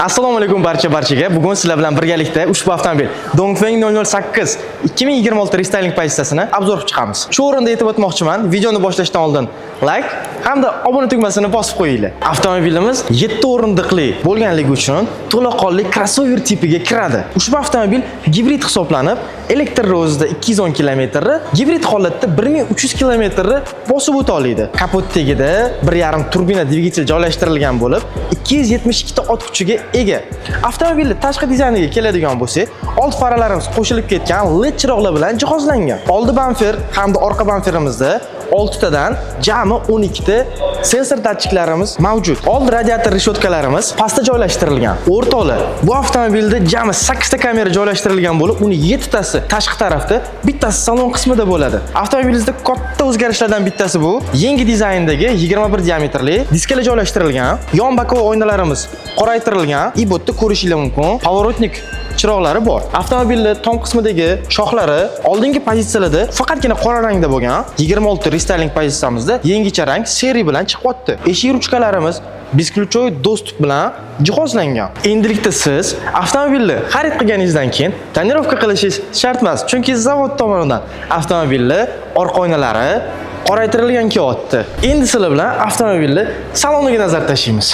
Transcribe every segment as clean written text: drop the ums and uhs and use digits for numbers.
Assalomu alaykum barchaga. Bugun sizlar bilan birgalikda ushbu avtomobil Dongfeng 008 2026 рестайлинг pozitsiyasini обзор qilib chiqamiz. Shu o'rinda aytib o'tmoqchiman, videoni boshlashdan oldin like hamda obuna tugmasini bosib qo'yinglar. Avtomobilimiz 7 o'rindiqli bo'lganligi uchun to'laqonli crossover tipiga kiradi. Ushbu avtomobil gibrid hisoblanib, elektr o'zida 210 kilometrni, gibrid holatda 1300 kilometrni bosib o'ta oladi. Kapot tagida 1.5 turbina dvigatel joylashtirilgan bo'lib, 272 ta ot kuchiga ega. Avtomobilning tashqi dizayniga keladigan bo'lsak, old faralarimiz qo'shilib ketgan LED chiroqlar bilan jihozlangan. Oldi bamper hamda orqa bamperimizda 6 tadan jami 12 ta sensor datchiklarimiz mavjud. Old radiator reshotkalarimiz pastda joylashtirilgan. O'rtoqlar, bu avtomobilda jami 8 ta kamera joylashtirilgan bo'lib, uni 7 tasi tashqi tarafda, bittasi salon qismida bo'ladi. Avtomobilimizda katta o'zgarishlardan bittasi bu yangi dizayndagi 21 diametrli diskalar joylashtirilgan. Yon боковой oynalarimiz qoraytirilgan. И bu yerda ko'rishingiz mumkin. Поворотник chiroqlari bor. Avtomobilni tom qismidagi shoxlari oldingi pozitsiyalarda faqatgina qora rangda bo'lgan. 26 рестайлинг pozitsiyamizda yangicha rang серый bilan chiqyapti. Eshik ruchkalarimiz бесключевой доступ bilan jihozlangan. Endilikda siz avtomobilni xarid qilganingizdan keyin tonirovka qilishingiz shart emas, chunki zavod tomonidan avtomobilni orqa oynalari qoraytirilgan kelyapti. Endi sizlar bilan avtomobilni saloniga nazar tashlaymiz.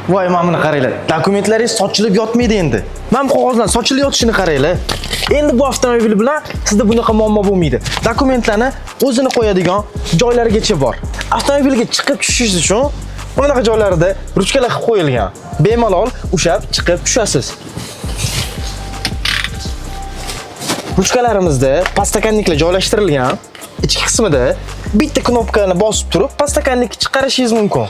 Voy, mana buni qaranglar. Dokumentlaringiz sochilib yotmaydi endi. Mana bu qog'ozlar sochilib yotishini qaranglar. Endi bu avtomobil bilan sizda bunaqa muammo bo'lmaydi. Dokumentlarni o'zini qo'yadigan joylarigacha bor. Avtomobilga chiqib tushishingiz uchun bunaqa joylarida ruchkalar qilib qo'yilgan. Bemalol ushlab chiqib tushasiz. Ruchkalarimizda подстаканник lar joylashtirilgan. Ichki qismida bitta knopkani bosib turib, подстаканник ni chiqarishingiz mumkin.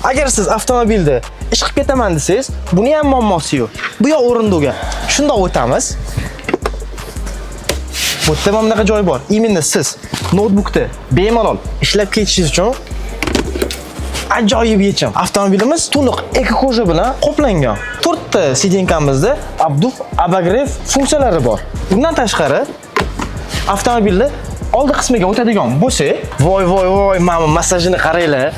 Agar siz avtomobilda ish qilib ketaman desangiz, buni ham muammosi yo'q. Bu yoq o'rindiqga shundoq o'tamiz. Bu yerda mana bunaqa joy bor. Именно siz noutbukda bemalol ishlab ketishingiz uchun ajoyib yechim. Avtomobilimiz to'liq эко кожа bilan qoplangan. To'rtta сиденька mizda обдув, обогрев funksiyalari bor. Bundan tashqari avtomobilni oldi qismiga o'tadigan bo'lsak, voy voy voy, mana bu massajini qaranglar.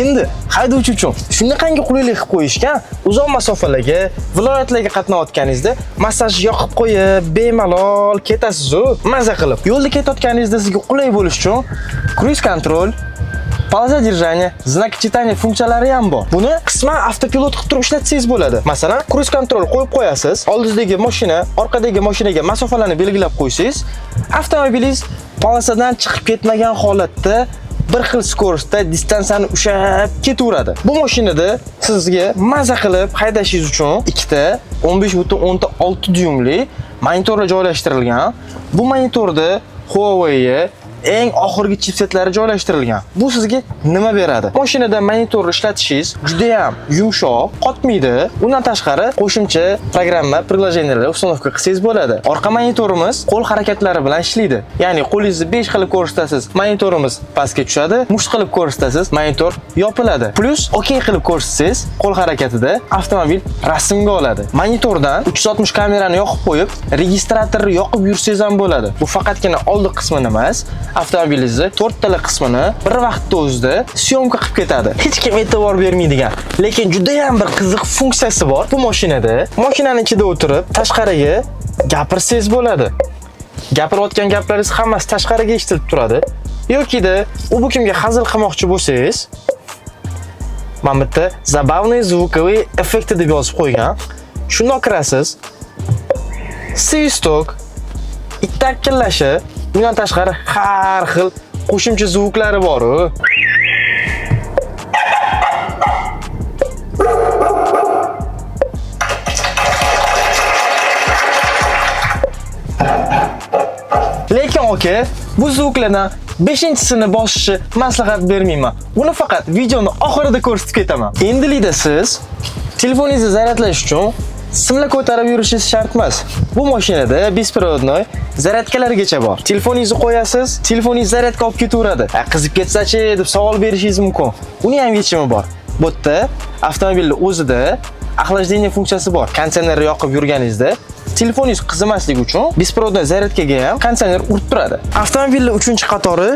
Endi haydovchi uchun shunaqangi qulaylik qilib qo'yishgan, uzoq masofalarga, viloyatlarga qatnayotganingizda massaj yoqib qo'yib, bemalol ketasiz-u, maza qilib. Yo'lda ketayotganingizda sizga qulay bo'lish uchun круиз контроль, полоса держания, знак читания funksiyalari ham bor. Buni qisman avtopilot qilib turib ishlatsangiz bo'ladi. Masalan, круиз контроль qo'yib qo'yasiz, oldingizdagi mashina, orqadagi mashinaga masofalarni belgilab qo'ysangiz, avtomobilingiz полоса dan chiqib ketmagan holatda bir xil скорость da distansiyani ushlab ketaveradi. Bu mashinada sizga maza qilib haydashingiz uchun ikkita 15.6 dyumli monitorlar joylashtirilgan. Bu monitorda Huawei eng oxirgi chipsetlari joylashtirilgan. Bu sizga nima beradi? Mashinada monitor ishlatishingiz juda ham yumshoq, qotmaydi. Undan tashqari qo'shimcha programma, приложения lar установка qilsangiz bo'ladi. Orqa monitorimiz qo'l harakatlari bilan ishlaydi. Ya'ni qo'lingizni 5 qilib ko'rsatasiz, monitorimiz pastga tushadi, musht qilib ko'rsatasiz, monitor yopiladi. Плюс OK qilib ko'rsatsangiz, qo'l harakatida avtomobil rasmga oladi. Monitordan 360 kamerani yoqib qo'yib, registratorni yoqib yursangiz ham bo'ladi. Bu faqatgina oldi qismini emas, avtomobilingizni to'rttala qismini bir vaqtda o'zida съёмка qilib ketadi. Hech kim e'tibor bermaydigan, lekin juda ham bir qiziq funksiyasi bor. Bu mashinada mashinani ichida o'tirib, tashqariga gapirsangiz bo'ladi. Gapirayotgan gaplaringiz hammasi tashqariga eshitilib turadi. Yokida u bu kimga hazil qilmoqchi bo'lsangiz, mana bu yerda "забавные звуковые эффекты" deb yozib qo'ygan. Shundoq kirasiz. Свисток, it takillashi, undan tashqari har xil qo'shimcha звук lari bor-u. Lekin aka, bu звук lardan beshinchisini bosishni maslahat bermayman. Buni faqat videoni oxirida ko'rsatib ketaman. Endilikda siz telefoningizni zaryadlash uchun simlar ko'tarib yurishingiz shart emas. Bu mashinada беспроводной zaryadkalargacha bor. Telefoningizni qo'yasiz, telefoningiz zaryadka olib ketaveradi. "A, qizib ketsa-chi?" deb savol berishingiz mumkin. Uni ham yechimi bor. Bu yerda avtomobilning o'zida охлаждение funksiyasi bor. Konditsionerni yoqib yurganingizda telefoningiz qizimasligi uchun беспроводной zaryadkaga ham konditsioner urib turadi. Avtomobilning 3-qatori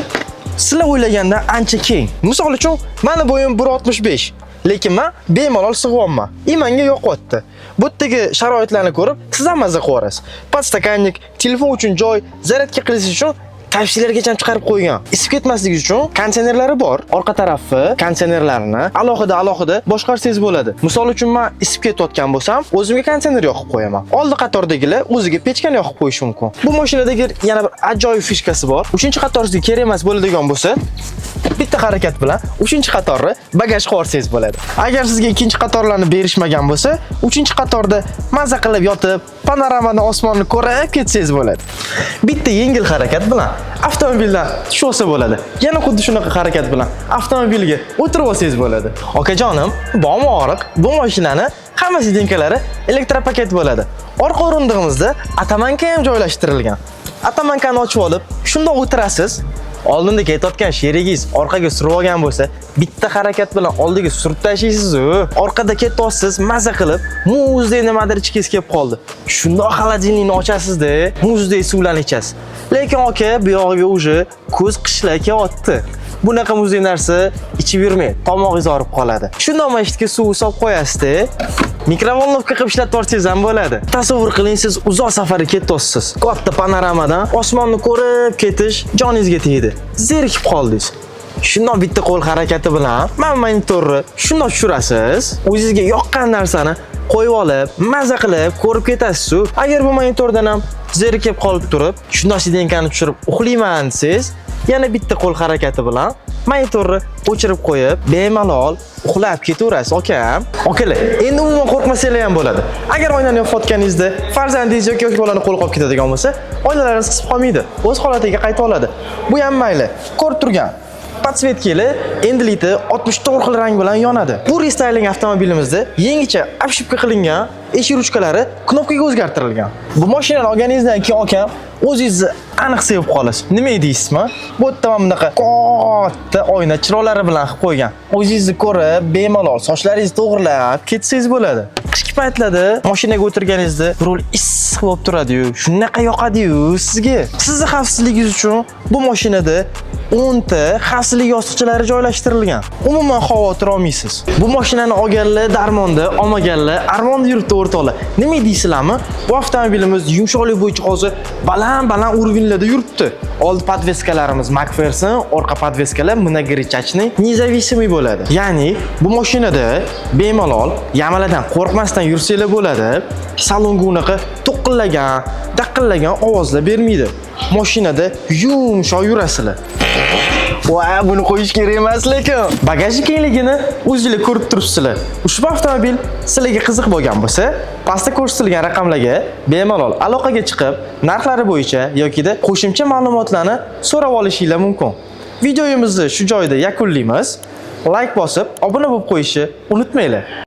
sizlar o'ylagandan ancha keng. Misol uchun, mani bo'yim 1.65. Lekin men bemalol sig'yapman. И menga yoqyapti. Bu yerdagi sharoitlarni ko'rib, siz ham mazza qilaverasiz. Подстаканник, telefon uchun joy, zaryadka qilish uchun Type-C'largacha chiqarib qo'ygan. Isib ketmasligi uchun konditsionerlari bor. Orqa tarafi konditsionerlarini alohida alohida boshqarsangiz bo'ladi. Misol uchun, men isib ketayotgan bo'lsam, o'zimga konditsioner yoqib qo'yaman. Oldi qatordagilar o'ziga pechkani yoqib qo'yishi mumkin. Bu mashinadagi yana bir ajoyib фишка si bor. Uchinchi qator sizga kerak emas bo'ladigan bo'lsa, bitta harakat bilan uchinchi qatorni bagaj qilib yuborsangiz bo'ladi. Agar sizga ikkinchi qatorlarni berishmagan bo'lsa, uchinchi qatorda maza qilib yotib, panoramani, osmonni ko'rib ketsangiz bo'ladi. Bitta yengil harakat bilan avtomobildan tushib olsa bo'ladi. Yana xuddi shunaqa harakat bilan avtomobilga o'tirib olsangiz bo'ladi. Okajonim, bormi og'riq? Bu mashinani hamma сиденька lari электропакет bo'ladi. Orqa o'rindig'imizda оттоманка ham joylashtirilgan. Оттоманка ni ochib olib, shundoq o'tirasiz. Oldinda ketayotgan sherigingiz orqaga surib olgan bo'lsa, bitta harakat bilan oldiga surib tashlaysiz u. Orqada ketyapsiz, maza qilib, muzdek nimadir ichgingiz kelib qoldi. Shundoq холодильник ni ochasizda, muzdek suvlarni ichasiz. Lekin aka, bu yog'iga уже ko'z qishlar kelyapti. Bunaqa muzdek narsa ichib yurmang, tomog'ingiz og'rib qoladi. Shundoq mashitga suv solib qo'yasizda, микроволновка qilib ishlatib yuborsangiz ham bo'ladi. Tasavvur qiling, siz uzoq safarga ketyapsiz. Katta panoramadan osmonni ko'rib ketish joningizga tegdi. Zerikib qoldingiz. Shundoq bitta qo'l harakati bilan mana monitorni shundoq tushirasiz. O'zingizga yoqqan narsani qo'yib olib, maza qilib ko'rib ketasiz. Agar bu monitordan ham zerikib qolib turib, shundoq сиденька ni tushirib uxlayman desangiz, yana bitta qo'l harakati bilan monitorni o'chirib qo'yib, bemalol uxlab ketaverasiz, akam. Akalar, endi umuman qo'rqmasanglar ham bo'ladi. Agar oynani yopayotganingizda farzandingiz yoki yosh bolani qo'li qolib ketadigan bo'lsa, oynalaringiz qisib qolmaydi. O'z holatiga qayta oladi. Bu ham mayli. Ko'rib turgan подсветка lar endilikda 64 xil rang bilan yonadi. Bu рестайлинг avtomobilimizda yangicha обшивка qilingan, eshik ruchkalari knopkaga o'zgartirilgan. Bu mashinani olganingizdan keyin, akam, o'zingizni aniq sevib qolasiz. Nima deysizmi? Bu yerda mana bunaqa katta oyna chiroqlari bilan qilib qo'ygan. O'zingizni ko'rib, bemalol sochlaringizni to'g'rilab ketsangiz bo'ladi. Qishki paytlarda mashinaga o'tirganingizda rul issiq bo'lib turadi-yu, shunaqa yoqadi-yu sizga. Sizni xavfsizligingiz uchun bu mashinada 10 ta xavfsizlik yostiqchalari joylashtirilgan. Umuman xavotir olmaysiz. Bu mashinani olganlar darmonda, olmaganlar armonda yuribdi, o'rtoqlar. Nima deysizlarmi? Bu avtomobilimiz yumshoqlik bo'yicha hozir baland-baland уровень larda yuribdi. Old подвеска larimiz McPherson, orqa подвеска lar многорычажный, независимый bo'ladi. Ya'ni bu mashinada bemalol яма lardan qo'rqmasdan yursanglar bo'ladi. Salonga unaqa to'qillagan, daqillagan ovozlar bermaydi. Mashinada yumshoq yurasizlar. Va buni qo'yish kerak emas lekin. Bagajni kengligini o'zinglar ko'rib turibsizlar. Ushbu avtomobil sizlarga qiziq bo'lgan bo'lsa, pastda ko'rsatilgan raqamlarga bemalol aloqaga chiqib, narxlari bo'yicha yokida qo'shimcha ma'lumotlarni so'rab olishinglar mumkin. Videomizni shu joyda yakunlaymiz. Like bosib, obuna bo'lib qo'yishni unutmanglar.